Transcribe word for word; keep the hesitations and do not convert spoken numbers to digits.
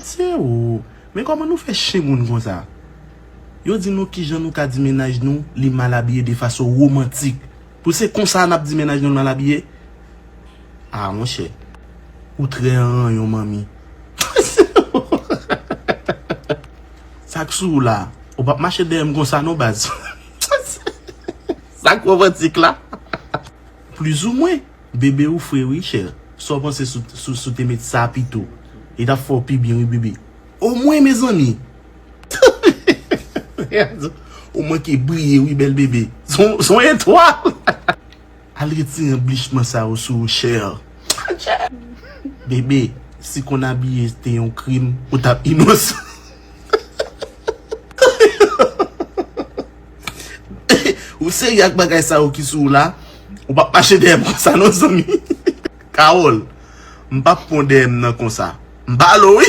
Se ou. Men kòman nou fè chen moun konsa? Yo di nou kijan nou ka di mennaj nou li mal abiye de fason womantik. Pou se konsa n ap di mennaj nou l mal abiye? Ah, monchè. Ou trè an ranyon, manmi. Sa k sou ou la? Ou p ap mache dèyè m konsa non, baz. Sa k womantik la? Plizoumwen, bebe ou fre wi, chè. Sa w panse si w, si w, si w te met sa pito? Li t ap fè w pi byen wi, bebe. Omwen, mezanmi. Ou manke briye wi, bèl bebe. Son, son etwal. Al retire anblichman sa yo sou ou, chè. Bebe, si konn abiye te yon krim, ou t ap inosan. Ou serye ak bagay sa yo ki sou ou la? Ou p ap mache dèyè m konsa non, zanmi. Carole, m p ap pran dèyè m nan konsa. M pale w wi.